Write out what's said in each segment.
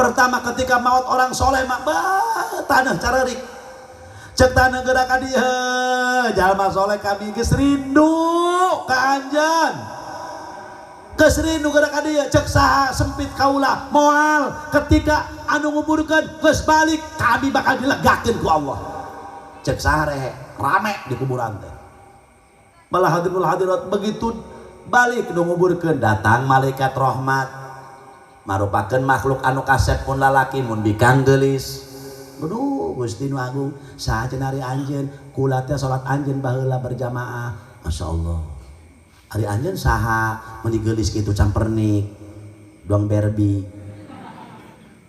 Pertama ketika maut orang soleh mah tanah carerik. Cek tanah gerak ka dieu, jalma soleh kami geus rindu ka anjeun. Geus rindu gerak ka dieu, cek saha sempit kaula moal ketika anu nguburkeun geus balik kami bakal dilegakeun ku Allah. Cek saha rehe, rame di kuburan teh. Malah hadirul hadirat begitu balik nu nguburkeun datang malaikat rahmat. Marupakeun makhluk anu kasep pun lalaki mun bikang geulis. Aduh Gusti nu agung, saha cenah ari anjeun, kula teh salat anjeun baheula berjamaah. Masya Allah. Ari anjeun saha mun geulis kitu campernik, doang Barbie.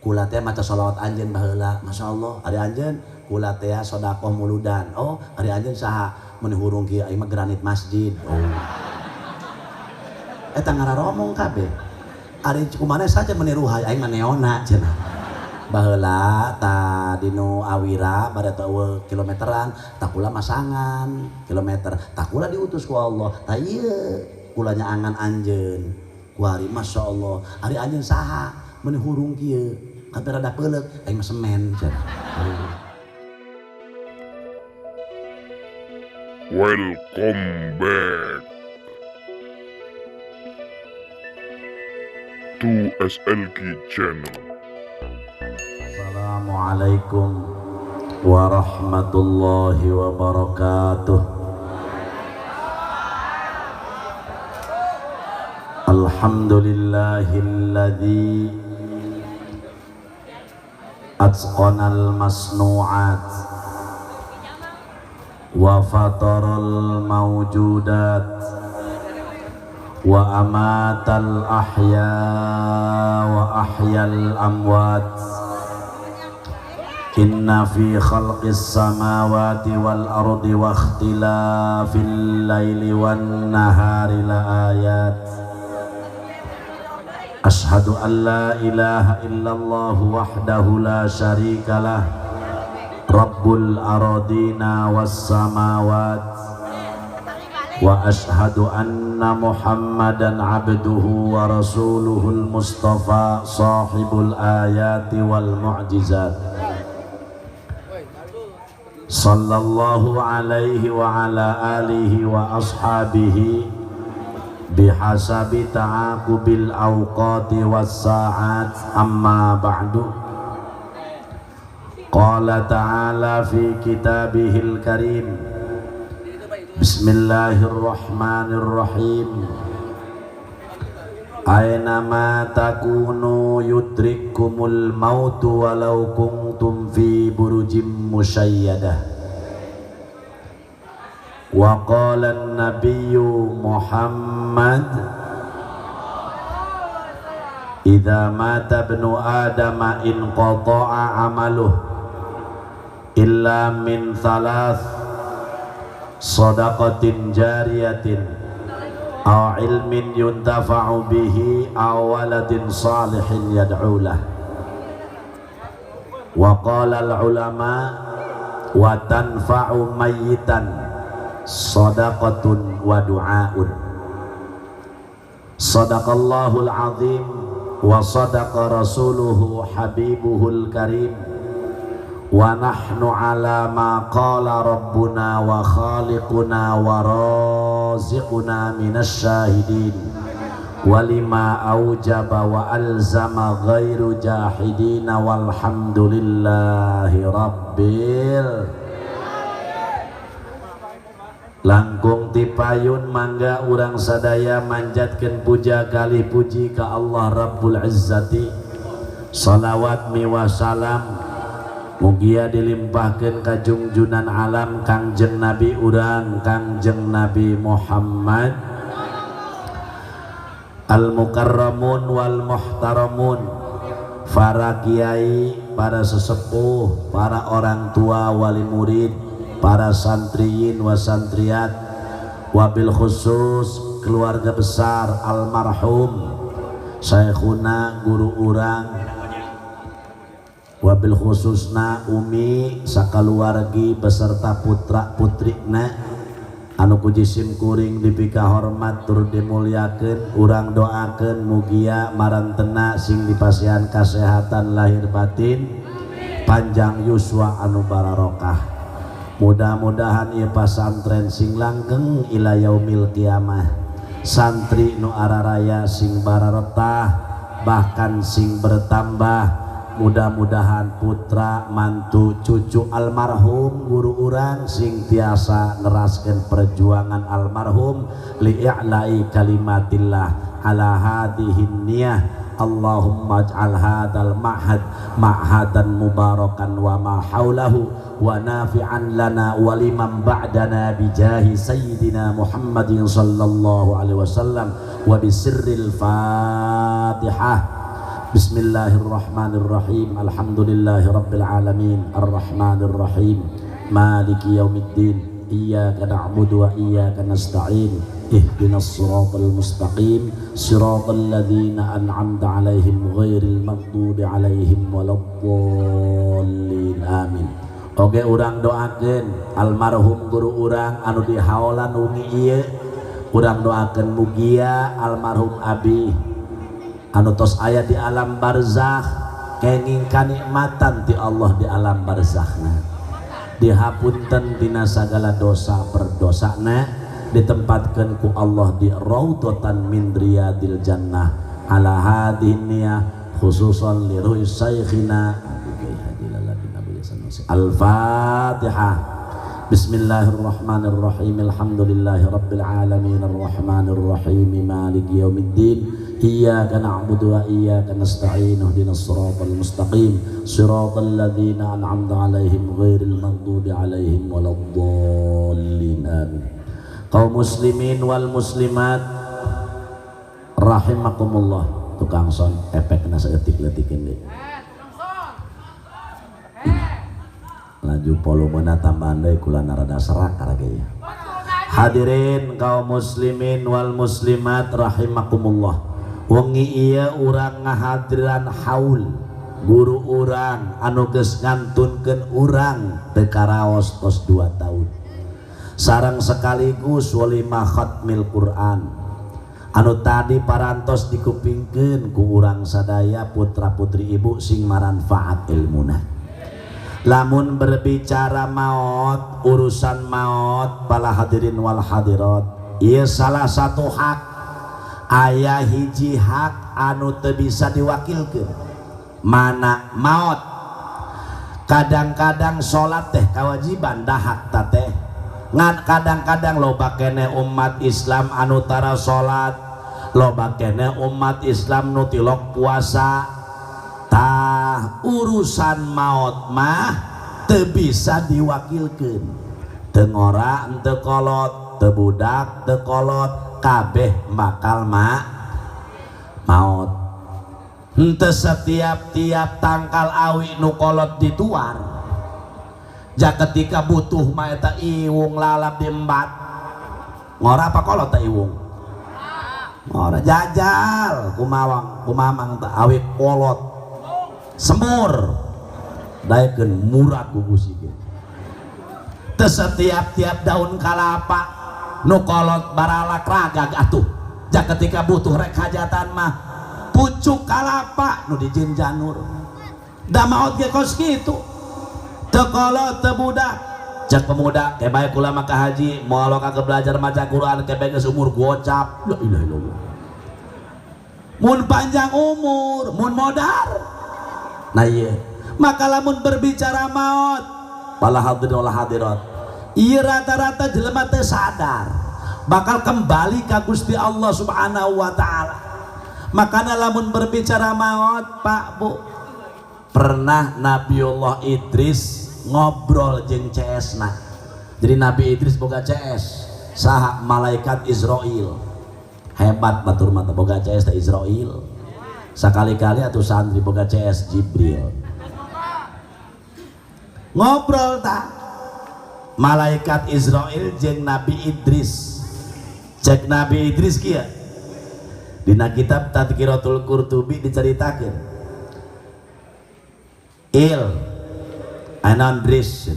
Kula teh maca sholawat anjeun baheula, Masya Allah. Ari anjeun kula teh sedekah muludan. Oh, ari anjeun saha mun hurung kieu ieu mah granit masjid. Oh. Eta ngararomong kabeh. Ari kumaha saja meniru aing mah neona cenah. Baheula ta dinu awira bade teu eueuh kilometeran, tah kula masangan kilometer, tah kula diutus ku Allah. Tah ieu kula nyaangan anjeun. Kuari Masya Allah, ari anjeun saha meuni hurung kieu, kabeh rada peuleuk, aing mah semen cenah. Welcome back to SLG Channel. Assalamualaikum warahmatullahi wabarakatuh. Alhamdulillahilladzi atqanal masnu'at wa fataral mawjudat wa amatal ahya wa ahyal amwat. Inna fi khalqis samawati wal ardi wa ikhtilafil laili wan nahari la ayat. Ashhadu an la ilaha illallah wahdahu la syarika lah, Rabbul aradina was samawat. Wa ashhadu anna Muhammadan abduhu wa rasuluhul mustafa sahibul ayati wal mu'jizat. Sallallahu alaihi wa ala alihi wa ashabihi bihasabi ta'aqubil awqati was sa'at. Amma ba'du. Qala ta'ala fi kitabihil karim. Bismillahirrahmanirrahim. Ainama takunu yudrikkumul mautu walau kuntum fi burujim musyayyadah. Wa qala an-nabiyyu Muhammad idza mata ibnu adama inqata'a amaluh illa min thalath sadaqatin jariyatin aw ilmin yuntafa'u bihi aw waladin salihin yad'u lah. Wa qala al-ulama wa tanfa'u mayyitan sadaqatun wa du'aun. Sadaqallahul azim wa sadaqa rasuluhu habibuhul karim. Wa nahnu ala ma qala rabbuna wa khaliquna wa raziquna minasyahidin wa lima aujaba wa alzama ghairu jahidina walhamdulillahi rabbil. Langkung tipayun mangga urang sadaya manjatkeun puja kali puji ka Allah Rabbul Izzati. Salawat miwa salam mugia dilimpahkeun ka jungjunan alam Kangjeng Nabi urang Kangjeng Nabi Muhammad. Al mukarramun wal muhtaramun, para kiai, para sesepuh, para orang tua wali murid, para santriyin wa santriat, wabil khusus keluarga besar almarhum Syekhuna guru urang, wabil khususna umi sakaluargi beserta putra putrina Anu ku jisim kuring dipika hormat tur dimuliakeun, urang doakeun mugia marantena sing dipasihan kasehatan lahir batin, panjang yuswa anu bararokah. Mudah-mudahan ieu pasantren sing langgeng ila yaumil kiamah. Santri nu araraya sing bararetah, bahkan sing bertambah. Mudah-mudahan putra, mantu, cucu almarhum guru urang sing tiasa neraskeun perjuangan almarhum li'ilai kalimatillah ala hadhihi niyah. Allahumma ij'al hadzal ma'had ma'hadan mubarakan wa ma haulahu wa nafi'an lana wa liman ba'dana bijahi sayyidina Muhammadin sallallahu alaihi wasallam wa bisirril Fatihah. Bismillahirrahmanirrahim. Alhamdulillahi rabbil alamin. Arrahmanirrahim. Maliki yaumiddin. Iyyaka na'budu wa iyyaka nasta'in. Ihdinas siratal mustaqim. Siratal ladzina an'amta 'alaihim ghairil maghdubi 'alaihim waladdallin. Amin. Oke, urang doakeun almarhum guru urang anu dihaolan wengi ieu. Urang doakeun mugia almarhum abi anu tos aya di alam barzakh kenging kanikmatan ti Allah di alam barzakhna, dihapunten tina sagala dosa perdosana, ditempatkeun ku Allah di raudhatan min riyadil jannah. Ala hadhihi niyah khususan li ruhi syekhina. Al-Fatihah. Bismillahirrahmanirrahim. Alhamdulillahi rabbil alamin. Arrahmanirrahim. Maliki yaumiddin. Iyyaka na'budu wa iyyaka nasta'in. Ihdinas siratal mustaqim. Siratal ladzina an'amta 'alaihim ghairil maghdubi 'alaihim waladdallin. Amin. Kaum muslimin wal muslimat rahimakumullah. Tukang son efekna saeutik-leutikeun deui. Laju volumena tambahan deui kula rada serak karage. Hadirin kaum muslimin wal muslimat rahimakumullah. Wengi ieu urang ngahadiran haul guru urang anu geus ngantunkeun urang teu karaos tos 2 tahun. Sareng sekaligus walimah khatmil Quran anu tadi parantos dikupingkeun ku urang sadaya putra putri ibu sing maranfaat ilmuna. Lamun berbicara maut, urusan maut, para hadirin wal hadirat, ieu salah satu hak. Aya hiji hak anu teu bisa diwakilkeun, mana maut. Kadang-kadang salat teh kewajiban dah hak ta teh. Ngan kadang-kadang loba keneh umat Islam anu tara salat, loba keneh umat Islam nu tilok puasa. Tah urusan maut mah teu bisa diwakilkeun. Teu ngora teu kolot, teu budak teu kolot, kabeh bakal maut. Henteu setiap-tiap tangkal awi nu kolot dituar. Ja ketika butuh mah eta iwung lalap diembat. Ngora apa kolot teh iwung? Ngora jajal kumawang kumamang teh awi kolot. Semur daekeun murah ku gusi ge. Teu setiap-tiap daun kalapa nu kolot baralak ragag atuh. Ja ketika butuh rek hajatan mah pucuk kalapa nu dijin janur. Da maot ge kos kitu. Teu kolot teu budak. Cek pemuda ke bae kula mah ka haji, moal ka belajar maca Quran ke bae geus umur gocap. La ilaha illallah. Mun panjang umur, mun modar. Nah iya, maka lamun berbicara maut, wala hadirin wala hadirat, iya rata-rata jelema teh sadar bakal kembali ka Gusti Allah Subhanahu wa taala. Makanya lamun berbicara maut, Pak Bu, pernah Nabiullah Idris ngobrol jeung CS-na. Jadi Nabi Idris boga CS, saha malaikat Israil. Hebat batur mata boga CS teh Israil. Sakali-kali atuh santri boga CS Jibril. Ngobrol tak malaikat Israil jeung Nabi Idris. Cek Nabi Idris kieu. Dina kitab Tadkiratul Qurtubi diceritakeun. Il anon Idris.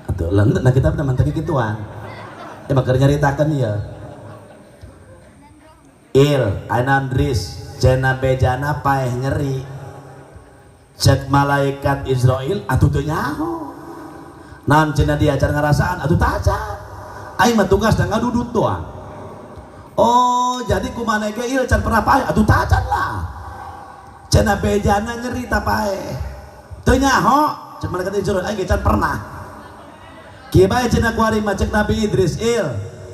Atuh leunteun na kitab mah teu kituan. Ya bakal nyaritakeun ieu. Il Anandris cenah bejana paeh nyeri. Cek malaikat Israel atuh teu nyaho. Naon cenah dia acar ngarasaan atuh taca. Aing mah tugas da ngadudut doang. Oh, jadi kumaha ge il can pernah paeh atuh tacan lah. Cenah bejana nyeri ta paeh. Teu nyaho cek malaikat Israel aing ge can pernah. Kieu bae cenah kuari mah cek Nabi Idris il.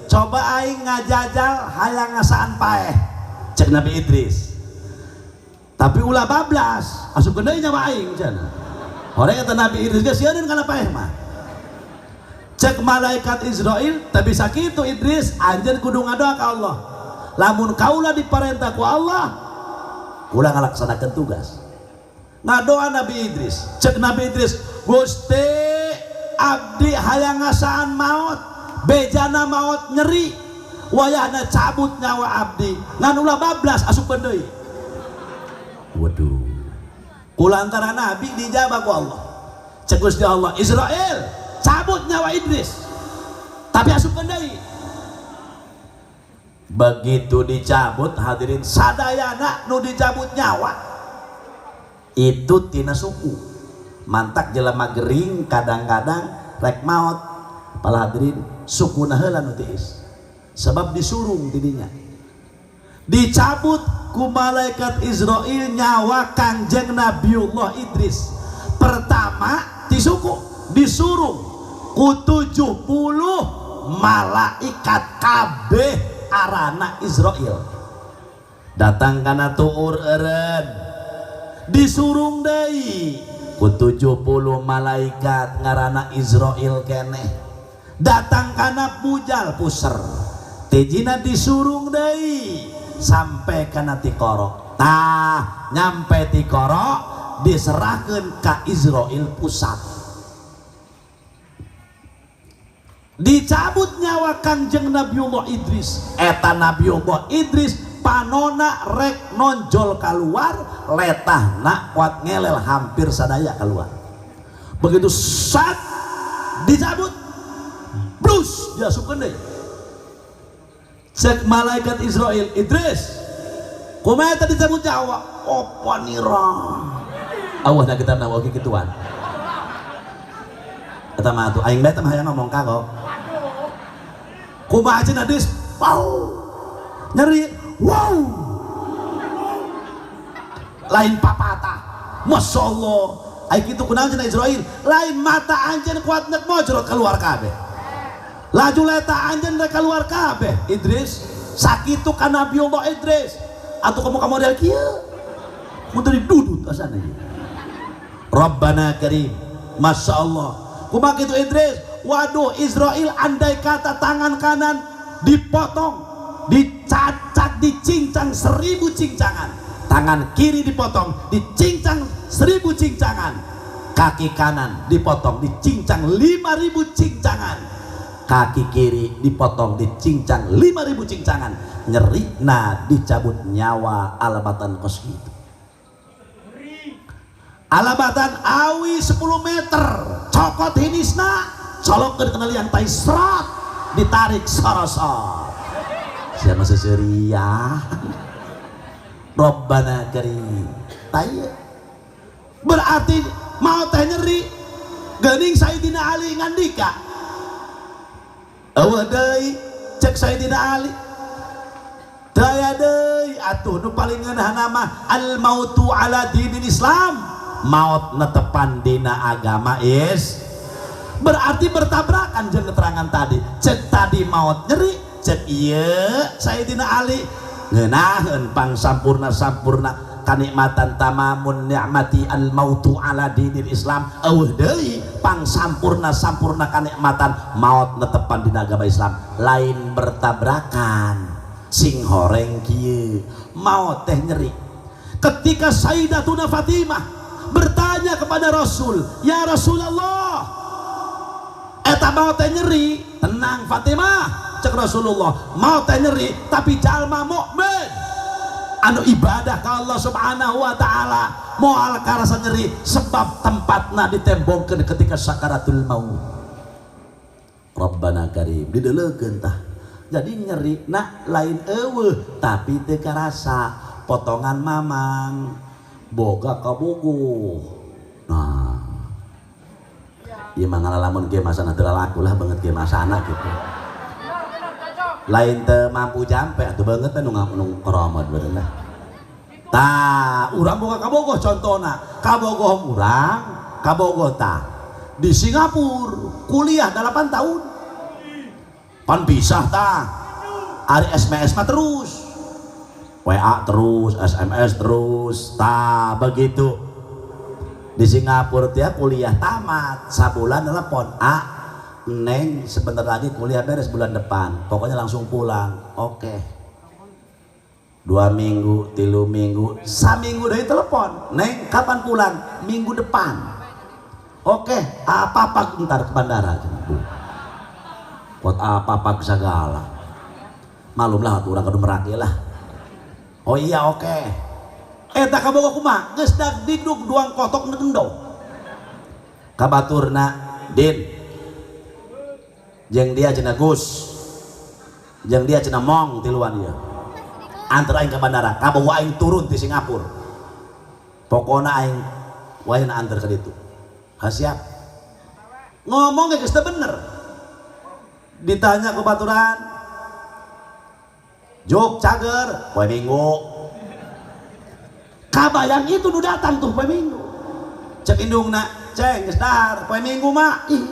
Coba aing ngajajal hayang ngasaan paeh. Cek Nabi Idris. Tapi ulah bablas, asup deui nyawa aing cenah. Horeng eta Nabi Idris geus sieun kana paeh mah. Cek malaikat Israel, tapi bisa kitu Idris, anjeun kudu ngadoa ka Allah. Lamun kaula diparentah ku Allah, kula ngalaksanakeun tugas. Ngadoa Nabi Idris, cek Nabi Idris, Gusti abdi hayang ngasaan maot, bejana maot nyeri, wayahna cabut nyawa abdi, ngan ulah bablas asup deui. Waduh. Kulantara Nabi dijabah ku Allah. Cek Gusti Allah, Israel cabut nyawa Idris, tapi asup deui. Begitu dicabut hadirin sadayana nu dicabut nyawa itu tina suku. Mantak jelema gering kadang-kadang rek maot. Pala hadirin sukuna heula nu tiis. Sebab disurung tidinya. Dicabut ku malaikat Israel nyawa Kangjeng Nabiullah Idris. Pertama ti suku disurung ku 70 malaikat kabeh arana Israel. Datang kana tuur eureun. Disurung deui ku 70 malaikat ngarana Israel keneh. Datang kana pujal puser. Tejina disurung deui sampai kana tikoro. Tah nyampe tikoro diserahkeun ka Israel pusat. Dicabut nyawa Kangjeng Nabiullah Idris. Eta Nabiullah Idris panona rek nonjol keluar, letahna kuat ngelel hampir sadaya keluar. Begitu sat dicabut, blus diasupkeun deui. Cek malaikat Israel, Idris, kumaha tadi dicabut nyawa? Apa nira? Allah dah kita nawa kituan. Eta mah atuh aing bae teh mah hayang ngomong kagok. Kumaha cenah Idris? Wow. Nyeri, wow. Lain papatah. Masya Allah. Aing kitu kunaon cenah Israel? Lain mata anjeun kuat nek mojrot keluar kabeh. Laju leta anjeun rek keluar kabeh. Idris sakitu ka Nabiullah Idris. Atuh kamu ka model kieu. Mun teu didudut asana ieu. Rabbana karim. Masya Allah. Kumaha kitu Idris? Waduh Israel andai kata tangan kanan dipotong, dicacat, dicincang 1000 cincangan. Tangan kiri dipotong, dicincang 1000 cincangan. Kaki kanan dipotong, dicincang 5000 cincangan. Kaki kiri dipotong, dicincang 5000 cincangan. Nyerina dicabut nyawa alabatan kos gitu. Alabatan awi 10 meter, cokot hinisna, colok ke kenalian tai serot, ditarik sorosot. Siapa seseria? Robbana karim. Tai. Berarti mau teh nyeri. Geuning Sayyidina Ali ngandika. Eueuh deui cek Sayyidina Ali. Daya deui atuh nu paling ngeunah mah al mautu ala dinil Islam. Maut netepan dina agama is. Berarti bertabrakan jeung keterangan tadi. Cek tadi maut nyeri, cek ieu Sayyidina Ali ngeunaheun pang sampurna-sampurna kanikmatan tamamun ni'mati al mautu ala dinil Islam. Eueuh deui pang sampurna-sampurna kanikmatan maut netepan dina agama Islam. Lain bertabrakan. Sing horeng kieu maut teh nyeri. Ketika Sayyidatuna Fatimah bertanya kepada Rasul, ya Rasulullah, eta maut teh nyeri. Tenang Fatimah, cek Rasulullah, maut teh nyeri tapi jalma mukmin anu ibadah ka Allah Subhanahu wa taala moal karasa nyeri sebab tempatna ditembongkeun ketika sakaratul maut. Rabbana karim dideleukeun tah. Jadi nyeri na lain eueuh tapi teu karasa potongan mamang boga kabogoh. Nah, ieu mah ngalalamun ge masana teu laku lah banget ge masana gitu. Lain teu mampu jampe atuh banget teh nu koromat bener lah. Tah, urang boga kabogoh contona. Kabogoh urang, kabogoh tah. Di Singapura kuliah 8 tahun. Pan pisah tah. Ari SMS mah terus. WA terus, SMS terus. Tah begitu. Di Singapura dia kuliah tamat, sabulan telepon, "Ah, Neng sebentar lagi kuliah beres bulan depan. Pokoknya langsung pulang." Oke. 2 minggu, 3 minggu, saminggu dari telepon, "Neng kapan pulang?" "Minggu depan." Oke, apa-apa ntar ke bandara, Bu. Buat apa-apa segala. Malumlah atuh urang kudu meraki lah. Oh iya oke. Eta kabogoh kumaha? Geus dag digdug duang kotok nendong. Kabaturna Din. Jeung dia cenah Gus. Jeung dia cenah Mong tiluan ieu. Antar aing ke bandara, kabogoh aing turun di Singapura. Pokona aing wayahna antar ka ditu. Ha siap. Ngomong geus teu bener. Ditanya ke baturan, Jok cager, poe Minggu. Kabayang itu nu datang tuh poe Minggu. Cek indungna, ceng geus dahar poe Minggu mah. Ih.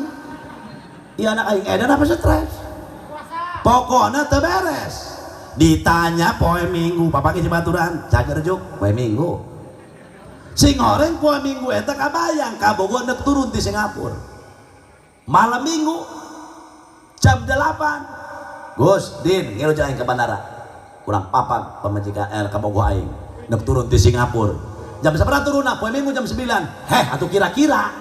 Ieu anak aing edan apa stres? Pokona teu beres. Ditanya poe Minggu, papanggih si baturan, cager juk poe Minggu. Sing horeng poe Minggu eta kabayang kabogoh nek turun di Singapura. Malam Minggu jam 8. Gus, Din, ngilu aing ke bandara. Kurang papak pamajikan kabogoh aing nek turun di Singapura. Jam sabaraha turunna? Poe Minggu jam 9. Heh, atuh kira-kira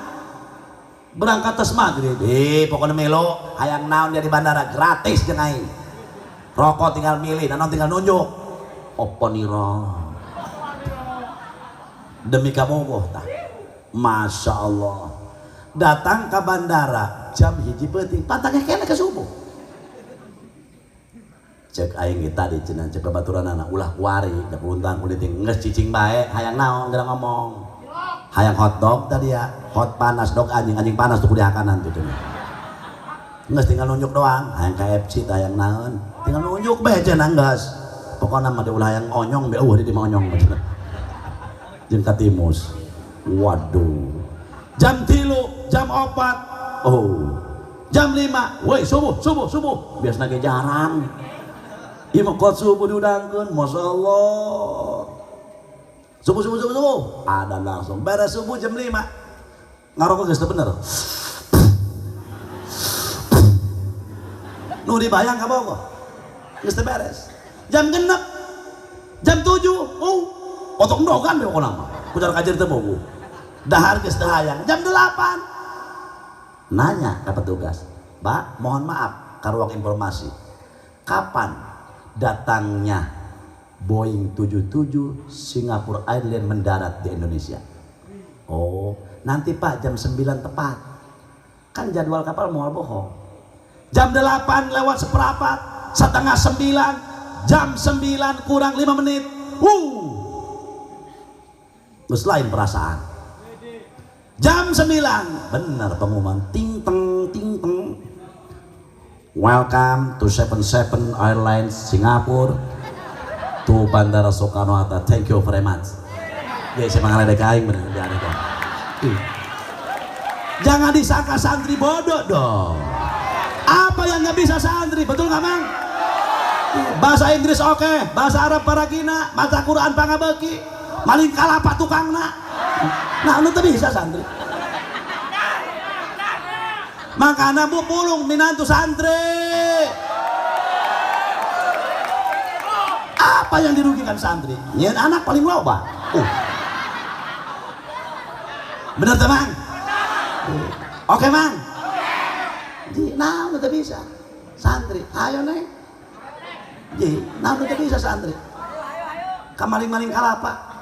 berangkat tes maghrib. Pokoknya melo hayang naon dia di bandara gratis jeung aing. Rokok tinggal milih, naon tinggal nunjuk. Opo nira? Demi kabogoh tah. Masya Allah. Datang ke bandara jam 1 peuting, pantangnya kene ke subuh. Cek aing ge tadi cenah cek babaturanana ulah kuari, da untang kuliting geus cicing bae, hayang naon geura ngomong. Hayang hotdog tadi ya, hot panas dog anjing, anjing panas tuh kudiakanan tuh cenah. Geus tinggal nunjuk doang, hayang KFC tah hayang naon, tinggal nunjuk bae cenah geus. Pokona mah ulah hayang onyong be eueuh di mah onyong cenah. Jeung katimus. Waduh. Jam 3, jam 4. Oh. Jam 5, woi subuh, subuh, subuh. Biasana ge jarang. Ieu mah kot subuh diudangkeun, masyaallah. Subuh, subuh, subuh, subuh. Ada langsung beres subuh jam 5. Ngarokok geus teu bener. Nu dibayang kabogoh. Geus teu beres. Jam 6. Jam 7. Oh, otok ndogan be pokona mah. Kucar kajir teu bogo. Dahar geus teu hayang. Jam 8. Nanya ke petugas, "Pak, mohon maaf, ka ruang informasi. Kapan datangnya Boeing 77 Singapore Airlines mendarat di Indonesia?" "Oh, nanti Pak jam 9 tepat." Kan jadwal kapal moal bohong. Jam 8 lewat seperempat, 8:30, jam 9 kurang 5 menit. Terus lain perasaan. Jam 9, benar pengumuman ting teng ting teng. Welcome to 77 Airlines Singapore to Bandara Soekarno Hatta. Thank you very much. Jadi saya mengalah dek aing bener dia ada. Jangan disangka santri bodoh dong. Apa yang nggak bisa santri, betul nggak Mang? Bahasa Inggris oke, bahasa Arab paragina, maca Quran pangabeki, maling kalapa tukangna. Nah, nu teu bisa santri. Makana bu pulung minantu santri. Apa yang dirugikan santri? Nyeun anak paling loba. Bener teu Mang? Oke Mang. Ji, nah nu teu bisa. Santri, ayo neng. Ji, nah nu teu bisa santri. Kamaling-maling kalapa.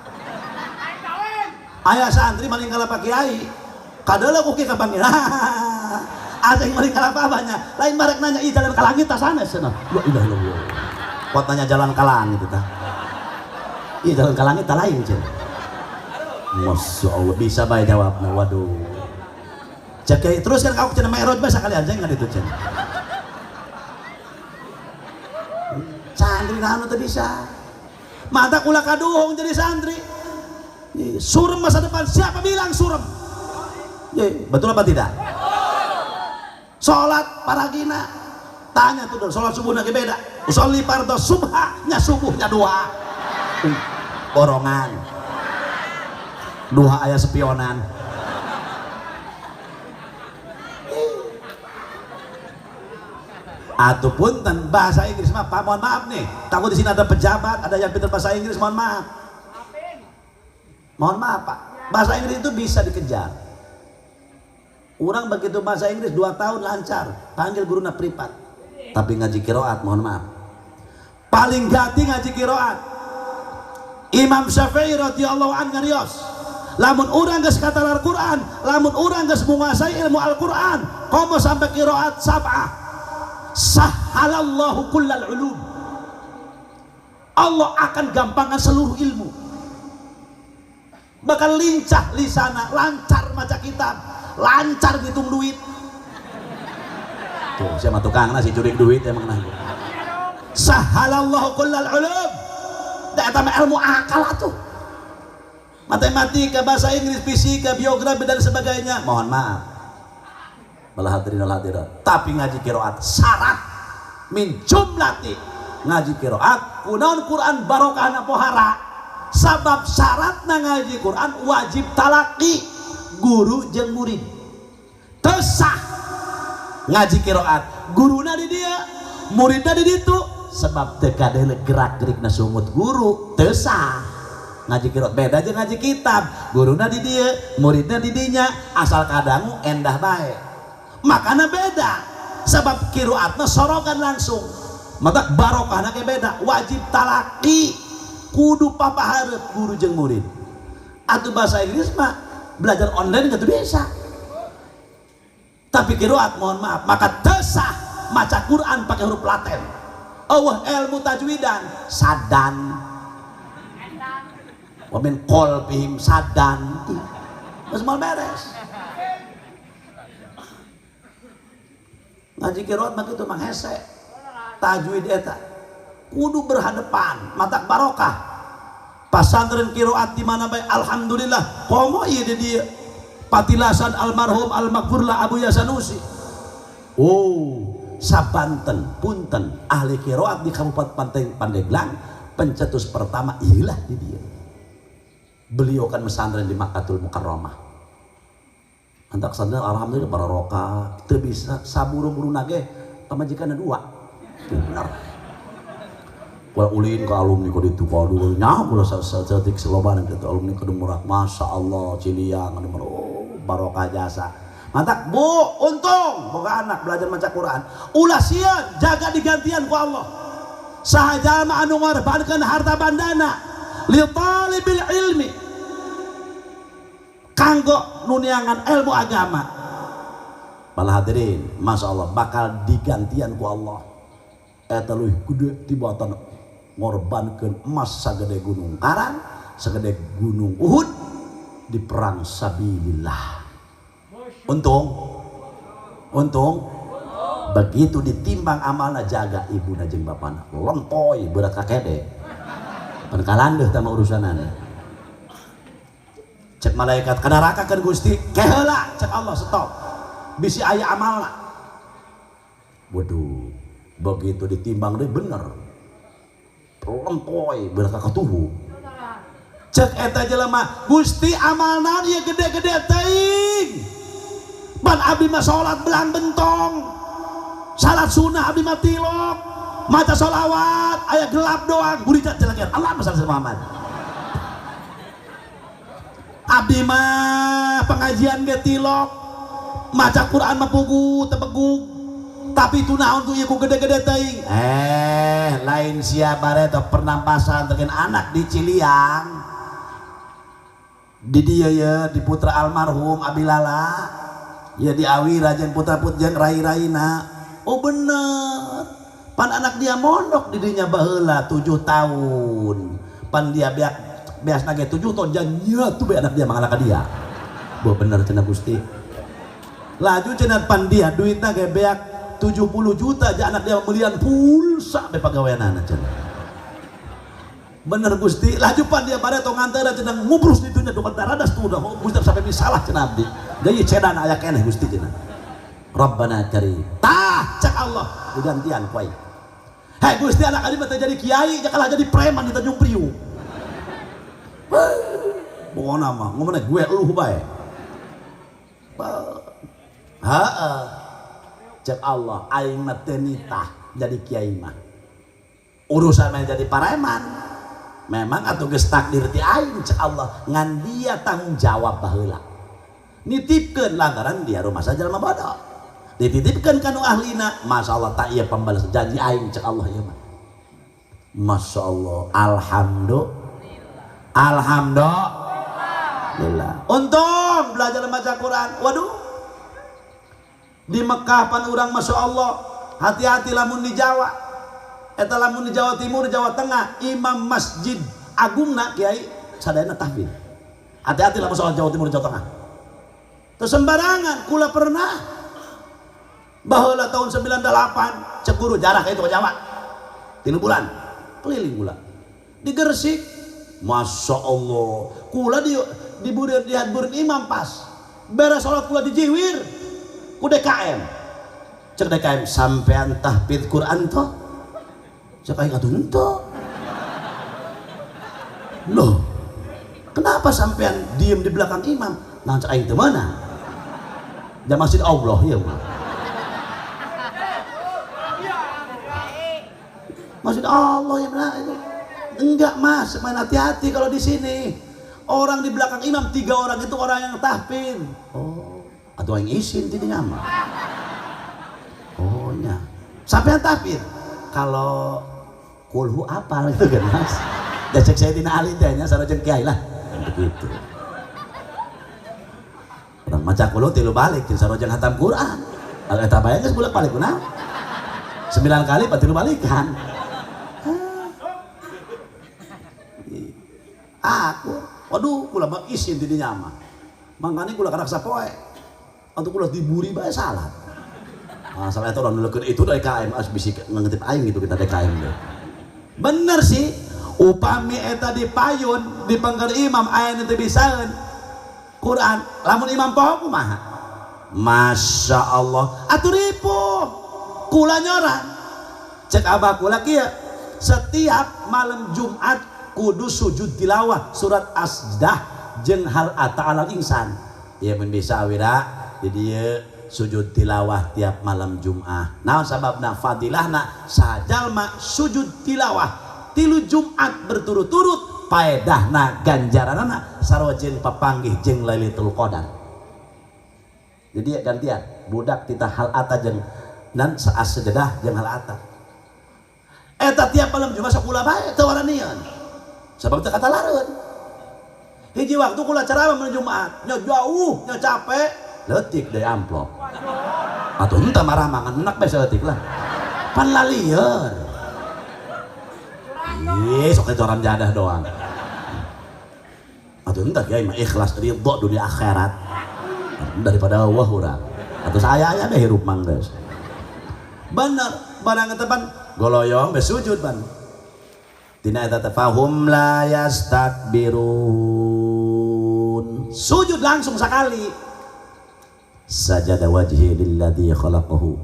Ayah santri maling kalapa kiai. Kadeuleu ku kieu kapanggil. Asing meuli kalapabanya lain barek nanya ieu jalan ka langit tah sanes cenah. La ilaha illallah. Pot nanya jalan ka langit tah. Ieu jalan ka langit tah lain cenah. Masya Allah bisa bae jawabna waduh. Cek terus kan kau cenah Mi'raj bae sakalian jeung kan itu cenah. Santri naon teu bisa. Mata kula kaduhung jadi santri. Surem masa depan, siapa bilang surem? Betul apa tidak? Salat paragina. Tanya tuh salat subuh lagi beda. Usolli fardhu subha, nya subuhnya dua. Borongan. Duha aya sepionan. Atau punten bahasa Inggris mah Pak, mohon maaf nih. Takut di sini ada pejabat, ada yang pintar bahasa Inggris, mohon maaf. Mohon maaf Pak, bahasa Inggris itu bisa dikejar. Orang begitu bahasa Inggris 2 tahun lancar, panggil guruna privat. Tapi ngaji qiraat, mohon maaf. Paling gati ngaji qiraat. Imam Syafi'i radhiyallahu anhu ngarios. Lamun urang geus katalar Quran, lamun urang geus menguasai ilmu Al-Quran, komo sampai qiraat sab'ah. Sahhalallahu kullal ulum. Allah akan gampangkan seluruh ilmu. Bakal lincah lisana, lancar maca kitab, lancar ngitung duit. Tuh, siapa tukang nasi curi duit emang nah. Sahhalallahu kullal ulum. Da eta mah ilmu akal atuh. Matematika, bahasa Inggris, fisika, biografi dan sebagainya. Mohon maaf. Bala hadirin wal hadirat. Tapi ngaji qiraat syarat min jumlati ngaji qiraat kunaon Quran barokahna pohara. Sabab syaratna ngaji Quran wajib talaki guru jeung murid. Teu sah ngaji qiraat guruna di dieu, muridna di ditu, sebab teu kadele gerak-gerikna sungut guru teu sah. Ngaji qiraat beda jeung ngaji kitab, guruna di dieu, muridna di dinya, asal kadangu endah bae. Makana beda sebab qiraatna sorogan langsung. Mata barokahna ge beda, wajib talaki kudu papahareup guru jeung murid. Atuh bahasa Inggris mah belajar online gitu bisa. Tapi qiraat mohon maaf, maka teu sah maca Quran pakai huruf Latin. Eueuh ilmu tajwidan sadan. Wa min qalbihim sadan. Geus moal beres. Ngaji qiraat mah kitu mah hese. Tajwid eta kudu berhadapan, matak barokah. Pasantren qiraat di mana bae alhamdulillah komo ieu di dieu. Patilasan almarhum almaghfurlah Abu Yasanusi. Oh, sabanten punten ahli qiraat di Kabupaten Pandeglang pencetus pertama ilah di dieu. Beliau kan mesantren di Makkatul Mukarramah. Antak santren alhamdulillah barokah, teu bisa saburu-buru nage pamajikanna dua. Tuh bener. Kula ulin ke alumni ka ditu ka dua nya kula saeutik seloban kitu alumni ka Murak masyaallah Ciliang anu oh, barokah jasa. Mantak Bu, untung boga anak belajar maca Quran. Ulah sieun jaga digantian ku Allah. Saha jalma anu ngorbankeun harta bandana li talibil ilmi kanggo nuniangan ilmu agama. Bala hadirin, masya Allah bakal digantian ku Allah. Eta leuwih gede tibatan ngorbankeun emas sagede gunung Karang, sagede gunung Uhud di perang sabilillah. Untung, untung begitu ditimbang amalna jaga ibuna jeung bapana lentoy berat kakede. Pan kalandeuh tah mah urusanana. Cek malaikat ka neraka kan Gusti, keheula cek Allah stop. Bisi aya amalna. Waduh, begitu ditimbang deh bener. Lentoy berat katuhu. Cek eta jelema, Gusti amalna ieu gede-gede teuing. Pan abdi mah salat belang bentong. Salat sunnah abdi mah tilok. Maca sholawat aya gelap doang, buricat jelekeun. Allah masalah Muhammad. Abdi mah pengajian ge tilok, maca Quran mah pugu tebegug. Tapi itu naon tuh ieu ku gede-gede teuing. Lain sia bareto pernampasan tegen anak di Ciliang. Di dieu ye di putra almarhum Abilala. Ya diawira jeung putra putri jeung rai-raina. Oh bener. Pan anak dia mondok di dinya baheula 7 tahun. Pan dia beak beasna ge 7 tahun nya tuh be anak dia mangalaka dia. Boh bener cenah Gusti. Laju cenah pan dia duitna ge beak 70 juta aja anak dia melian pulsa be pagaweanana cenah. Bener Gusti, laju pan dia bare tong nganteura cenah ngubrus ditunya duka daradas tuh udah Gusti sampai misalah cenah abdi. Jadi cedan aya keneh Gusti cenah. Rabbana karim. Tah cek Allah digantian ku aing. Hei Gusti anak abdi mah teu jadi kiai, kalah jadi preman di Tanjung Priuk. Pokona mah ngomongna gue eluh bae. Heeh. Cek Allah aing mah teu nitah jadi kiai mah. Urusan mah jadi pareman. Memang atuh geus takdir ti aing cek Allah ngan dia tanggung jawab baheula. Nitipkeun lantaran dia rumah saja jalma bodoh. Dititipkeun ka nu ahlina, masyaallah tak ieu pembalas janji aing cek Allah ieu mah. Masyaallah, alhamdulillah. Alhamdulillah. Untung belajar baca Quran. Waduh. Di Mekah pan urang masyaallah, hati-hati lamun di Jawa. Eta lamun di Jawa Timur, Jawa Tengah, imam masjid agungna kiai sadayana tahfidz. Hati-hati lamun soal Jawa Timur, Jawa Tengah. Teu sembarangan, kula pernah baheula tahun 98 cek guru jarah ka itu ke Jawa. 3 bulan keliling kula. Di Gresik, Masya Allah, kula di diburin imam pas. Beres sholat kula dijiwir ku DKM. Cek DKM sampean tahfidz Quran toh? Cek aing atuh henteu. Loh, kenapa sampean diem di belakang imam? Nah cek aing teu meunang. Da masjid Allah ieu mah. Masjid Allah ya benar itu. Enggak mas, main hati-hati kalau di sini. Orang di belakang imam 3 orang itu orang yang tahfidz. Oh, atau yang isin tidinya mah. Oh nya. Sampean tahfidz. Kalau kulhu apal gitu kan mas. Dan cek saya tina Ali teh nya sareng kiai lah. Begitu. Orang maca kulhu 3 balik jeung sareng hatam Quran. Kalau eta bae geus bolak-balik kunaon? 9 kali 3 balikan. Aku, waduh, kula mah isin di dinya mah. Mangkane kula karak sapoe. Atuh kula diburi bae salat. Ah, salah eta urang nuleukeun itu DKM as bisi ngetip aing gitu kita DKM deh. Bener sih, upami eta di payun di pangker imam aya nu teu bisaeun Quran, lamun imam poho kumaha? Masya Allah, atuh ripuh. Kula nyoran. Cek abah kula kieu, setiap malam Jumat kudu sujud tilawah surat As-Sajdah jeung hal ata alal insan. Ieu mun bisa awira di dieu sujud tilawah tiap malam Jumat. Naon sababna fadilahna sajalma sujud tilawah 3 Jumat berturut-turut paedahna ganjaranana sarua jeung papanggih jeung Lailatul Qadar. Jadi gantian budak tita hal ata jeung dan As-Sajdah jeung hal ata. Eta tiap malam Jumat sok kula bae teu waranian. Sebab teu katalareun. Hiji waktu kula ceramah malam Jumat, nya jauh, nya capek, leutik deui amplop. Atuh henteu marah mangan enak bae saeutik lah. Pan lalieur. Ih, sok itu orang jadah doang. Atuh henteu kiai mah ikhlas ridho dunia akhirat. Daripada Allah urang. Atuh saya aya bae hirup mang geus. Bener, barang eta pan goloyong bae sujud pan. Tina eta tafahum la yastakbirun. Sujud langsung sekali. Sajada wajhi lilladzi khalaqahu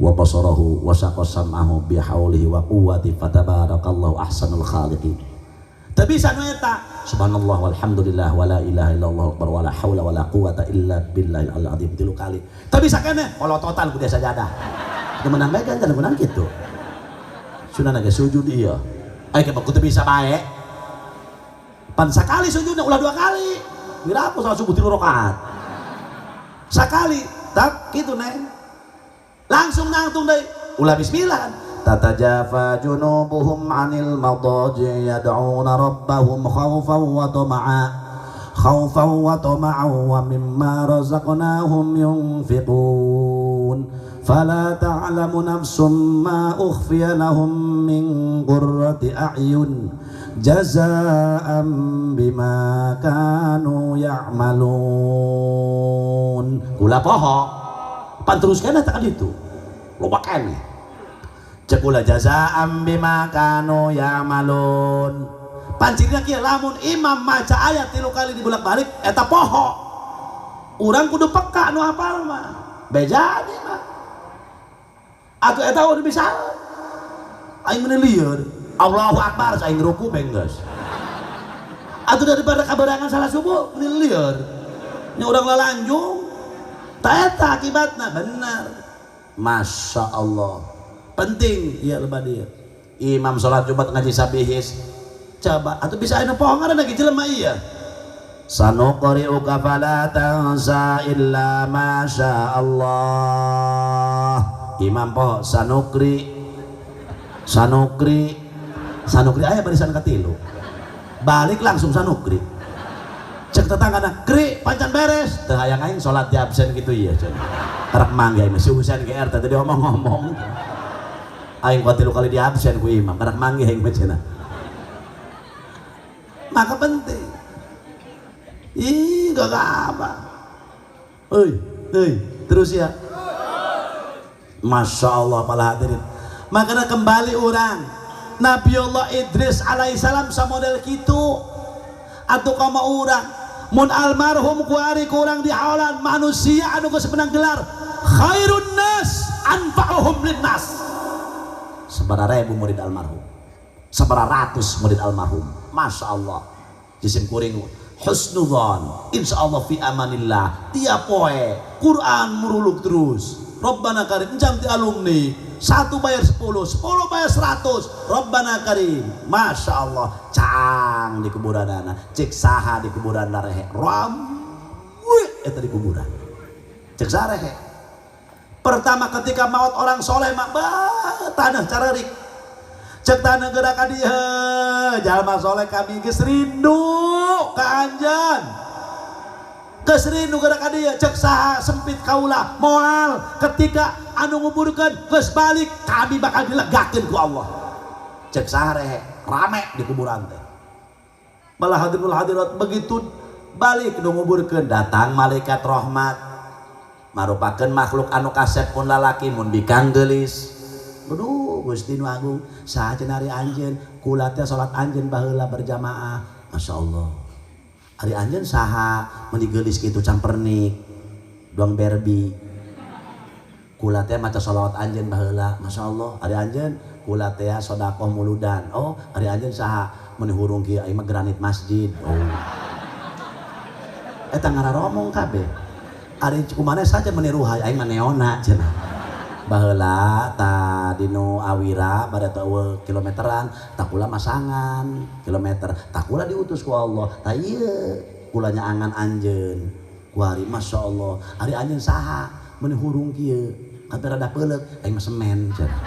wa basarahu wa saqa sam'ahu bihaulihi wa quwwati fatabarakallahu ahsanul khaliqin. Teu bisa nu eta. Subhanallah walhamdulillah wala ilaha illallah akbar wala haula wala quwata illa billahil azim 3 kali. Teu bisa keneh polototan ku dia sajadah. Teu meunang bae kan meunang kitu. Sunah ge sujud ieu. Ai ke teu bisa bae. Pan sakali sujudna ulah 2 kali. Mira aku salat subuh 3 rakaat. Sakali tak kitu neng. Langsung nangtung deui. Ulah bismillah. Tatajafa junubuhum 'anil madaji yad'una rabbahum khaufan wa tama'a. khaufan wa tama'an wa mimma razaqnahum yunfiqun fala ta'lamu nafsum ma ukhfiya lahum min qurrati a'yun jazaa'an bima kanu ya'malun. Kula poho pan teruskeun eta ka ditu loba keneh cek kula jazaa'an bima kanu ya'malun. Pancirna kieu lamun imam maca ayat 3 kali dibolak-balik eta poho urang kudu peka nu hafal mah beja mah atuh eta udah bisa aing meuni lieur Allahu Akbar aing ruku benggeus atuh daripada kabarangan salah subuh meuni lieur nya urang lalanjung ta eta akibatna bener. Masya Allah penting ieu lebah dieu imam salat Jumat ngaji sabihis coba atau bisa anu poho ngaranna ge jelema ieu sanuqri'uka fala tansa illa ma sya Allah. Imam poho sanukri sanukri sanukri aya barisan katilu balik langsung sanukri cek tetanggana kri pancan beres teu hayang aing salat di absen kitu ieu cenah karek mangga aing si Husain GR teh tadi omong-ngomong aing kuat 3 kali di absen ku imam karek mangga aing mah cenah. Maka penting. Ih, gak apa. Oi, oi, terus ya. Masya Allah para hadirin. Makanya kembali orang Nabiullah Idris alaihissalam samodel kitu. Atau kama orang mun almarhum kuari kurang di haolan manusia anu geus menang gelar khairun nas anfa'uhum linnas. Sabaraha ribu murid almarhum, sabaraha ratus murid almarhum. Masya Allah jisim kuring husnudzon insyaallah fi amanillah tiap poe Quran muruluk terus Rabbana karim jam ti alumni 1 bayar 10, 10 bayar 100 Rabbana karim. Masya Allah caang di kuburan ana cek saha di kuburan rehe rame eta di kuburan cek saha rehe. Pertama ketika maut orang soleh mah tanah cararik cek tanah gerak ka dieu jalma soleh kami geus rindu ka anjeun geus rindu gerak ka dieu cek saha sempit kaula moal ketika anu nguburkeun geus balik kami bakal dilegakeun ku Allah cek saha rehe rame di kuburan teh. Malah hadirul hadirat begitu balik nu nguburkeun datang malaikat rahmat marupakeun makhluk anu kasep pun lalaki mun bikang geulis. Aduh Gusti nu agung saha cenah ari anjeun kula teh salat anjeun baheula berjamaah. Masya Allah ari anjeun saha meuni geulis kitu campernik doang berbi kula teh maca sholawat anjeun baheula. Masya Allah ari anjeun kula teh sedekah muludan. Oh ari anjeun saha meuni hurung kieu aing mah granit masjid. Oh eta ngararomong kabeh ari kumaha saja meuni ruhay aing mah neona cenah. Baheula ta dinu awira pada teu kilometeran tak kula masangan kilometer tak kula diutus ku Allah ta ieu kulanya angan anjeun kuari. Masya Allah ari anjeun saha meuni hurung kieu kabeh rada peuleuk aing mah semen cenah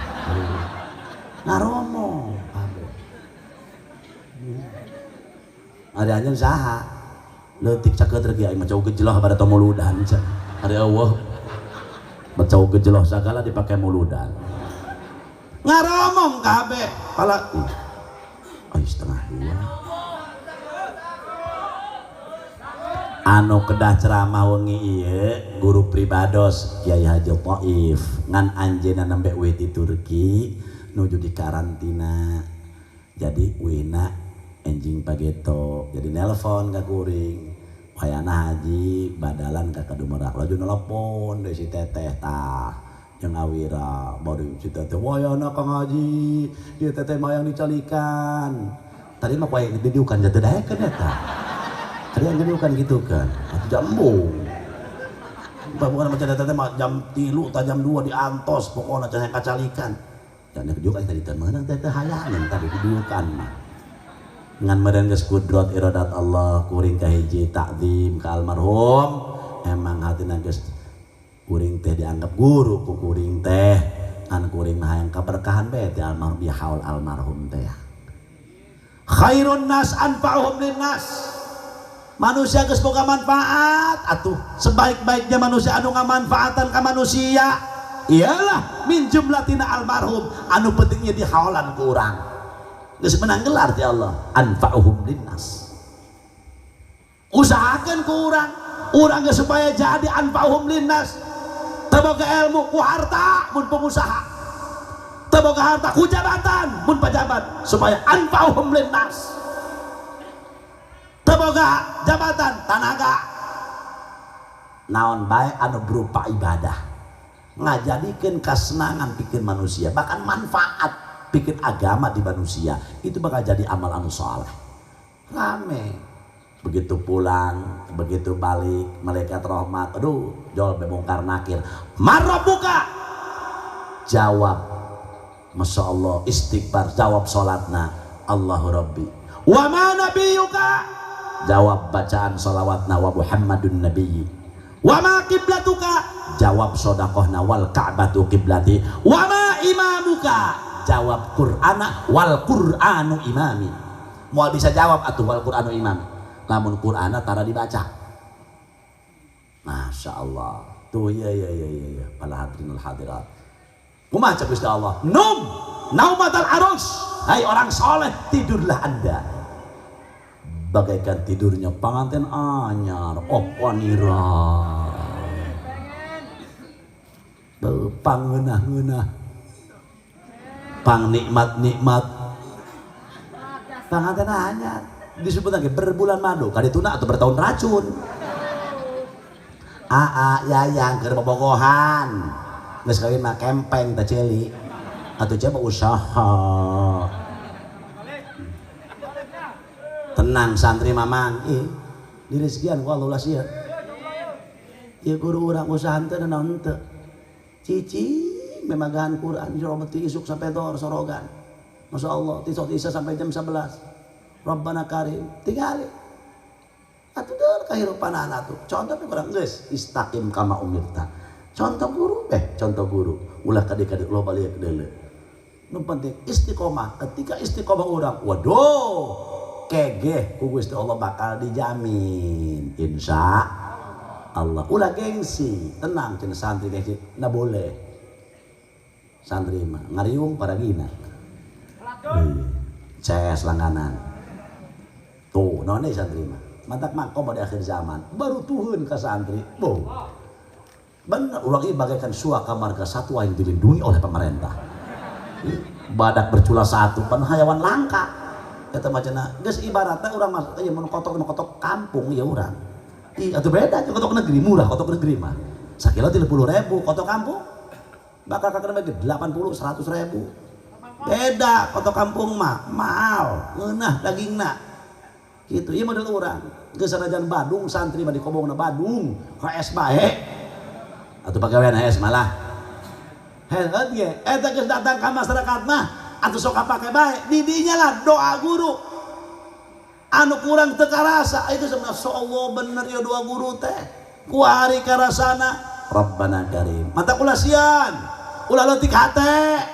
ngaromo kabeh ari anjeun saha leutik cakeut regi aing mah jauh gejelah pada teu muludan cenah ari eueuh bacau gejeloh segala dipakai muludan ngaromong kabeh pala ay 1:30 anu kedah ceramah wengi ieu guru pribados Kiai Haji Taif ngan anjeunna nembe uih di Turki nuju di karantina jadi uihna enjing pageto jadi nelpon ka kuring wayana haji badalan ka Kadumerak laju nelpon deui si teteh tah jeung awira baru si teteh wayana Kang Haji ieu teteh mah yang dicalikan tadi mah poe didiukan teu daekeun eta tadi yang didiukan gitu kan atuh jambung bukan macam teteh mah jam 3 ta jam 2 diantos pokona cenah kacalikan dan didiukan tadi teh meunang teteh hayangan tadi didiukan mah ngan meureun geus kudrat iradat Allah kuring kahiji takzim ka almarhum emang hatina geus kuring teh dianggap guru ku kuring teh ngan kuring mah hayang kaberkahan bae ti almarhum di haul almarhum teh. Khairun nas anfa'uhum linnas. Manusia geus boga manfaat atuh sebaik-baiknya manusia anu ngamanfaatan ka manusia iyalah min jumlatina almarhum anu pentingnya dihaolan ku urang. Geus menang gelar ti Allah anfa'uhum linnas. Usahakeun ku urang, urang geus supaya jadi anfa'uhum linnas. Teu boga ilmu ku harta mun pengusaha. Teu boga harta ku jabatan mun pejabat supaya anfa'uhum linnas. Teu boga jabatan tanaga naon bae anu berupa ibadah ngajadikeun kasenangan pikeun manusia bahkan manfaat pikeun agama di manusia itu bakal jadi amal anu soleh. Rame begitu pulang begitu balik malaikat rahmat aduh jol bebongkar nakir marabbuka jawab Masya Allah istighfar jawab salatna Allahu Rabbi wa ma nabiyuka jawab bacaan sholawatna wa Muhammadun nabiyyi wa ma qiblatuka jawab sodakohna wal ka'batu qiblati wa ma imamuka jawab Qur'ana wal Qur'anu imami. Moal bisa jawab atuh wal Qur'anu imami lamun Qur'ana tara dibaca. Masya Allah tuh ya ya ya ya para hadirinul hadirat kumaha cek Gusti Allah num naumatal arus hai orang soleh tidurlah anda bagaikan tidurnya panganten anyar oponira pangeunah-ngeunah pang nikmat-nikmat panganten anyar disebut lagi berbulan madu kadituna atau bertahun racun aa yayang keur bobogohan geus kawin mah kempeng teh ceuli atuh coba usaha. Tenang santri mamang, ih direzekian ku Allah ulah sieun. Ieu guru urang usaha henteu naon henteu. Cicing memagahan Quran insyaallah ti isuk sampai dor sorogan. Masya Allah ti sok isa sampai jam 11. Rabbana karim tingali. Atuh deul kahirupanana atuh. Contoh urang geus istaqim kama umirta. Contoh guru contoh guru ulah kade-kade loba balik deuleu. Nu penting istiqomah. Ketika istiqomah urang, waduh kegeh ku Gusti Allah bakal dijamin insya Allah. Ulah gengsi, tenang cenah santri gengsi, nggak boleh. Santri mah ngariung paragina. Ces langganan. Tuh, none santri mah. Mantak mangko pada akhir zaman baru tuhun ke santri. Boh. Bener ulah ieu bagaikan suaka marga satwa yang dilindungi oleh pemerintah. Badak bercula satu, pan hayawan langka. Eta mah cenah geus ibaratna urang mah ieu mun kotok mah kotok kampung ya urang. Ih atuh beda jeung kotok negeri murah kotok negeri mah. Sakilo 30.000 kotok kampung bakal kakena bagi 80 100.000. Beda kotok kampung mah mahal ngeunah dagingna. Kitu ieu model urang. Geus sanajan Badung santri mah dikobongna Badung HS bae. Atuh pagawean HS malah. Hebat ge eta geus datang ka masyarakat mah atuh sok kapake bae didinya lah doa guru anu kurang teu karasa itu sebenarnya Allah bener ya doa guru teh kuari karasana Rabbana karim mata ulah sian ulah leutik hate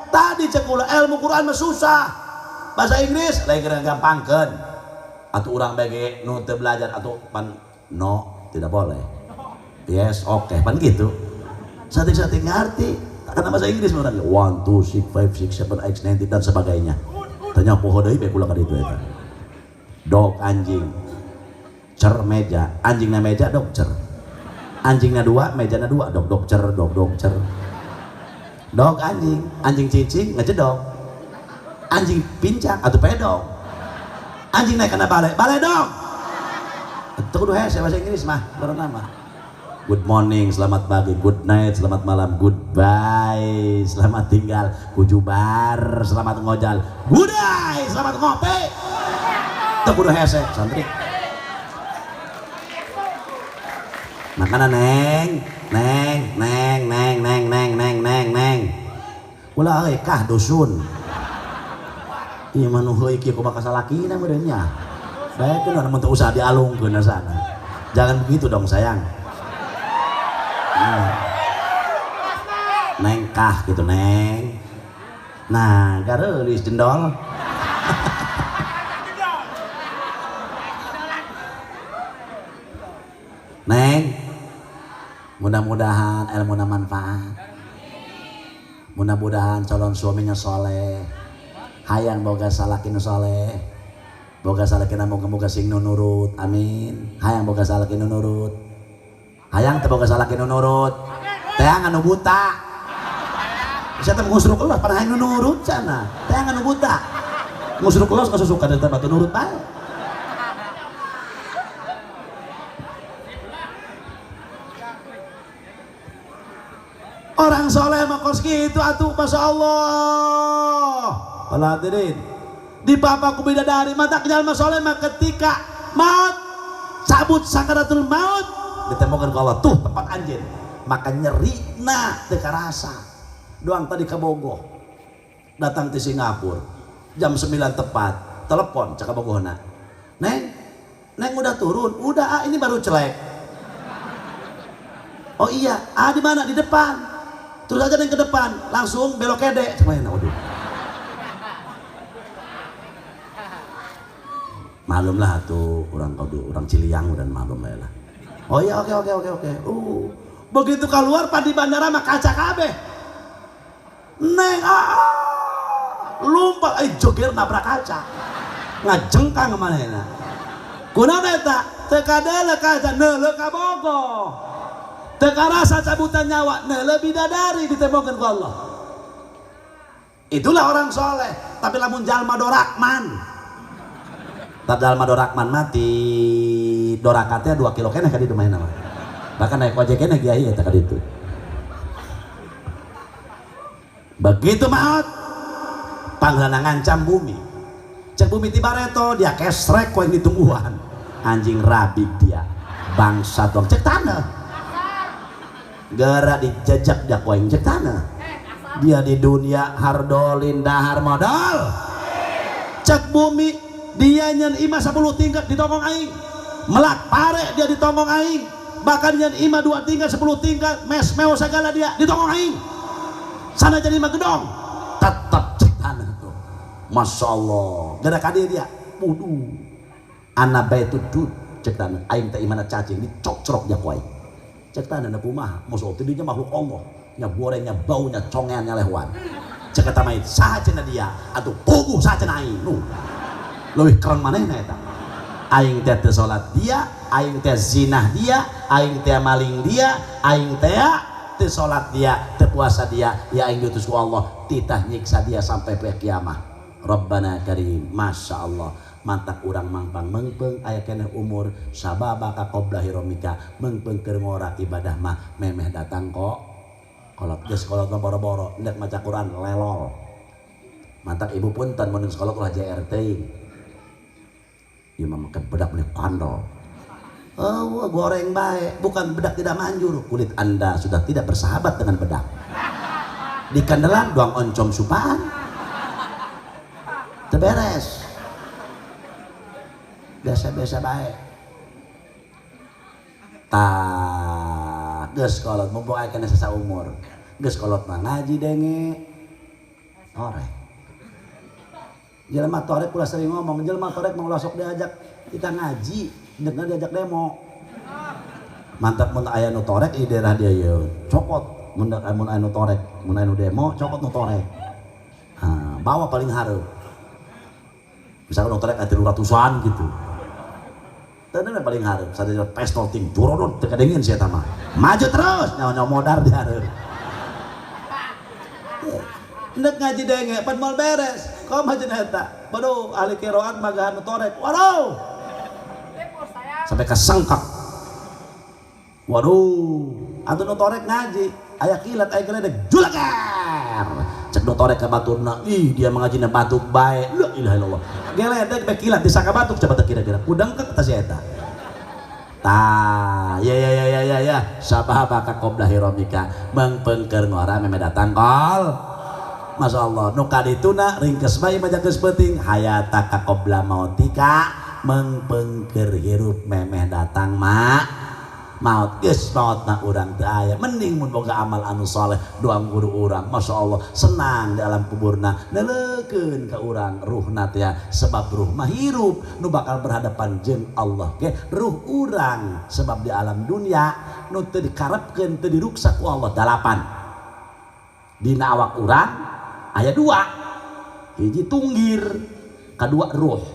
tadi cek ulah ilmu Quran mah susah bahasa Inggris lain keur gampangkeun atuh urang bege nu teu belajar atuh pan no tidak boleh yes oke okay. Pan gitu satik-satik ngarti karena bahasa Inggris orang 1 2 6 5 6 7 8 9 dan sebagainya. Tanya poho deui bae kula ka ditu eta. Dog anjing. Cer meja, anjingna meja dog cer. Anjingna dua, mejana dua, dog dog cer, dog dog cer. Dog anjing, anjing cicing ngejedog. Anjing pincang atau pedog. Anjing naik kana bale, bale dog. Teu kudu hese bahasa Inggris mah, baru mah. Good morning, selamat pagi, good night, selamat malam, goodbye, selamat tinggal, kujubar, selamat ngojal, gudai, selamat ngopi. Teu kudu hese, santri. Makana neng, neng, neng, neng, neng, neng, neng, neng, neng. Ulah euy kah dusun. Ieu mah nu heuy kieu kumaha salakina meureun nya. Bae keun mun teu usah dialungkeun sana. Jangan begitu dong sayang. Neng kah gitu neng. Nah, gareulis jendol. Neng, mudah-mudahan ilmuna manfaat. Mudah-mudahan calon suaminya soleh. Hayang boga salaki nu soleh. Boga salakina moga-moga sing nu nurut. Amin. Hayang boga salaki nu nurut. Hayang teu boga salaki nu nurut. Teang anu buta. Bisa teh ngusruk elos pada hayang nu nurut cenah. Teang anu buta. Ngusruk elos kasusukan eta batu nurut bae. Orang soleh mah kos kitu atuh, Masya Allah. Para hadirin, di bapakku bidadari mata jalma soleh mah ketika maut cabut sakaratul maut ditemukan ke Allah tuh tempat anjeun, maka nyerina teu karasa. Doang tadi ke Bogor, datang di Singapura jam 9 tepat, telepon cek kabogohna. Neng, Neng udah turun, udah ah, ini baru celek. Oh iya, ah di mana? Di depan. Terus aja neng ke depan, langsung belok kede. Cuma waduh. Malum lah tuh orang kau orang Ciliang dan malum lah. Oh iya, oke. Begitu keluar pak di bandara mah kaca kabeh. Neng lompat, joger nabrak kaca. Ngajengkang manehna. Kunaon eta? Teu kadele kaca neuleuh ka Bogor. Teu karasa cabutan nyawa neuleuh bidadari ditemukeun ku Allah. Itulah orang soleh. Tapi lamun jalma dorakman, tapi jalma dorakman mati dorakatnya 2 kilo keneh ka ditu maena mah. Bahkan naik ojek keneh kiai eta ka ditu. Begitu maut panggilan ngancam bumi. Cek bumi ti bareto dia kesrek ku yang ditungguan. Anjing rabik dia. Bangsa tuang cek tanah. Gerak dijejak dia ku aing cek tanah. Dia di dunia hardolin dahar modal. Cek bumi dia nyen imah 10 tingkat ditongong aing. Melak pare dia ditongong aing. Bahkan nyen imah 2 tingkat 10 tingkat mes meo segala dia ditongong aing. Sana jadi imah gedong. Tetap cek tanah tuh. Masya Allah. Gerak ka dia. Wuduh. Ana baitud dud cek tanah aing teh imahna cacing dicocrok dia ku aing. Cek tanah na kumaha, maksud tidinya makhluk Allah, nya gorengnya baunya congeannya lehuan. Cek eta mah saha cenah dia, atuh puguh saha cenah aing. Nu. Leuwih keren manehna eta. Aing teh teu salat dia, aing teh zinah dia, aing teh maling dia, aing teh teu salat dia, teu puasa dia, ya aing diutus ku Allah titah nyiksa dia sampai poe kiamah. Rabbana karim, Masya Allah. Mantak urang mangpang mengpeng aya keneh umur sababaka qabla hiromika mengpeng keur ngora ibadah mah memeh datang kok kolot geus kolot mah boro-boro ndek maca Quran lelol. Mantak ibu punten mun geus kolot ulah JRT. Ieu mah make bedak meni kandel. Oh, goreng bae, bukan bedak tidak manjur, kulit Anda sudah tidak bersahabat dengan bedak. Di kandelan doang oncom supaan. Teu beres. Biasa-biasa baik. Tah, geus kolot mumpung aya keneh sesa umur. Geus kolot mah ngaji denge. Torek. Jelema torek ulah sering ngomong, jelema torek mah ulah sok diajak kita ngaji, ndekna diajak demo. Mantap mun aya nu torek di daerah dia ye, cokot mun aya nu torek, mun aya nu demo cokot nu torek. Nah, bawa paling hareup. Misalkan nu torek aya 300-an gitu. Tenan paling hareup, sadaya pestol ting jurodon teu kadengin sia eta mah. Maju terus nyawa-nyawa modar di hareup. Ndek ngaji denge pan moal beres. Komo cenah eta. Waduh, ahli qiraat magahan nu torek. Waduh. Sampai kesengkak. Waduh, atuh nu torek ngaji, aya kilat aya geledek julaker. Cek nu torek ka baturna, ih dia mangajina batuk bae. La ilaha illallah. Geledek bae kilat disangka batuk coba teh kira-kira. Kudengkek teh si eta. Tah, ya ya ya ya ya ya. Sababaka qabla hiromika mengpengker ngora meme datang kol. Masya Allah, nu kadituna ringkes bae mah geus penting hayataka qabla mautika mengpengker hirup memeh datang mak. Maut geus mautna urang teu aya. Mending mun boga amal anu saleh doa guru urang, Masya Allah senang di alam kuburna, neuleukeun ka urang ruhna teh, sebab ruh mah hirup nu bakal berhadapan jeung Allah ge ruh urang, sebab di alam dunia nu teu dikarepkeun teu diruksak ku Allah dalapan. Dina awak urang aya dua, hiji tunggir, kadua ruh.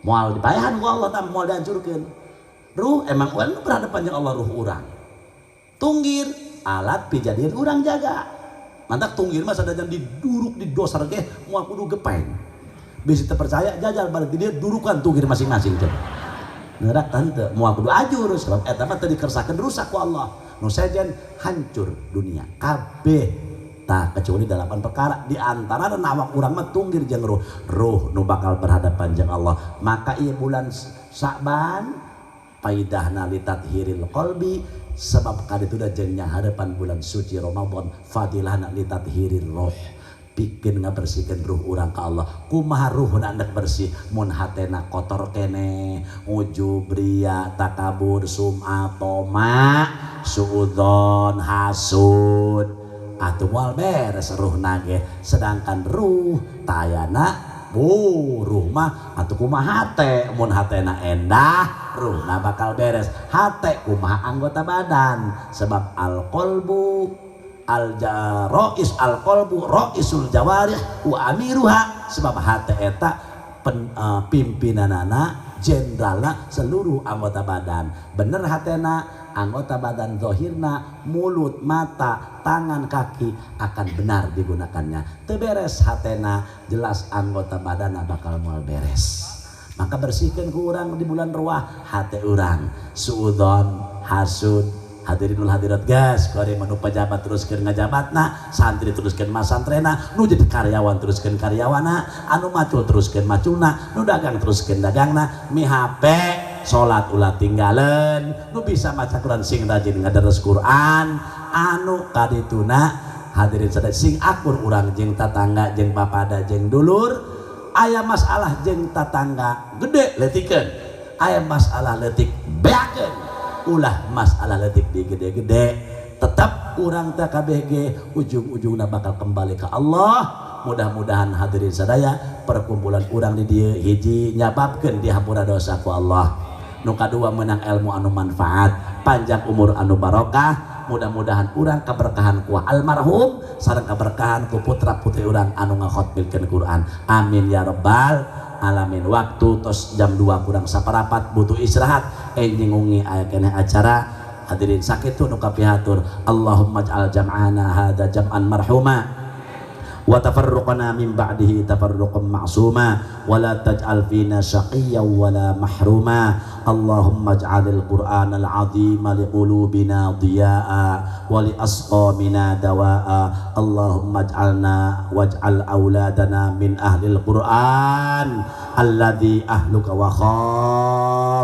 Moal dipayahan ku Allah tah, moal dihancurkeun. Ruh emang urang berhadapan jeung Allah ruh urang. Tunggir alat pijadian urang jaga. Mantak tunggir mah sadajan diduruk di dosar ge moal kudu gepeng. Bisi teu percaya jajal balik di dieu durukan tunggir masing-masing coba. Neurak tante moal kudu ajur sebab eta mah teu dikersakeun rusak ku Allah. Nu sejen hancur dunia kabeh. Tah kecuali delapan perkara di antara awak urang mah tunggir jeung ruh. Ruh nu bakal berhadapan jeung Allah. Maka ieu bulan Sa'ban paidahna litathiril qalbi, sebab kaditu da jeung hadapan bulan suci Ramadan fadilahna litathirir roh, pikeun ngabersihkeun ruh urang ka Allah. Kumaha ruhna hendak bersih mun hatena kotor keneh, ujub, riya, takabur, sum'ah, toma, suudzon, hasud, atuh moal beres ruhna ge. Sedangkan ruh tayana ruh mah atuh kumaha hate, mun hatena endah ruhna bakal beres. Hate kumaha anggota badan, sebab al qalbu al rois al qalbu roisul jawarih wa amiruha, sebab hate eta pimpinanana jenderalna seluruh anggota badan. Bener hatena, anggota badan zahirna, mulut, mata, tangan, kaki akan benar digunakannya. Teu beres hatena, jelas anggota badanna bakal moal beres. Maka bersihkan ku urang di bulan ruah hate urang. Suudzon, hasud, hadirin hadirat gas, kuari manu pejabat teruskeun ngajabatna, santri teruskeun masantrena, nu jadi karyawan teruskeun karyawana, anu macul teruskeun maculna, nu dagang teruskeun dagangna, mi HP salat ulah tinggalen, nu bisa maca Quran sing rajin ngadares Quran, anu kadituna hadirin sadaya sing akur urang jeung tatangga jeung papada jeung dulur. Aya masalah jeung tatangga gede leutikeun, aya masalah leutik beakeun, ulah masalah leutik di gede-gede. Tetap urang teh KBG ujung-ujungna bakal kembali ke Allah. Mudah-mudahan hadirin sadaya perkumpulan urang di dieu hiji nyababkeun dihampura dosa ku Allah, nu kadua menang ilmu anu manfaat, panjang umur anu barokah. Mudah-mudahan urang kaberkahan ku almarhum sareng kaberkahan ku putra putri urang anu ngakhotmilkeun Quran. Amin ya rabbal alamin. Waktu tos jam 2 kurang saparapat butuh istirahat, enjing ungi aya keneh acara. Hadirin sakitu nu kapihatur. Allahumma ij'al jam'ana hadza jam'an marhuma wa tafarruqana min ba'dihi tafarruqan ma'suma wa la taj'al fina syaqiyyan wa la mahruma. Allahumma ij'alil qur'anal 'azima liqulubina diya'a wa li asqamina dawa'a. Allahumma ij'alna waj'al auladana min ahlil qur'an alladzi ahluka wa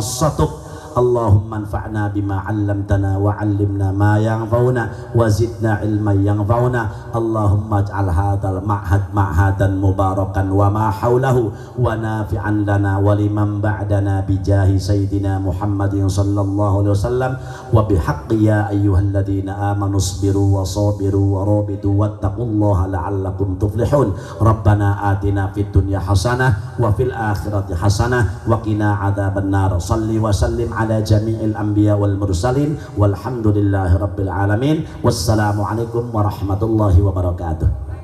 khassatuk. Allahumma anfa'na bima 'allamtana wa 'allimna ma yanfa'una wa zidna 'ilman yanfa'una. Allahumma ij'al hadzal ma'had ma'hadan mubarakan wa ma haulahu wa nafi'an lana wa liman ba'dana bijahi sayyidina Muhammadin sallallahu alaihi wasallam wa bihaqqi ya ayyuhalladzina amanu isbiru wa sabiru wa rabitu wattaqullaha la'allakum tuflihun. Rabbana atina fid dunya hasanah wa fil akhirati hasanah wa qina adzabannar. Salli wa sallim ala jami'il anbiya wal mursalin walhamdulillahi rabbil alamin. Wassalamualaikum warahmatullahi wabarakatuh.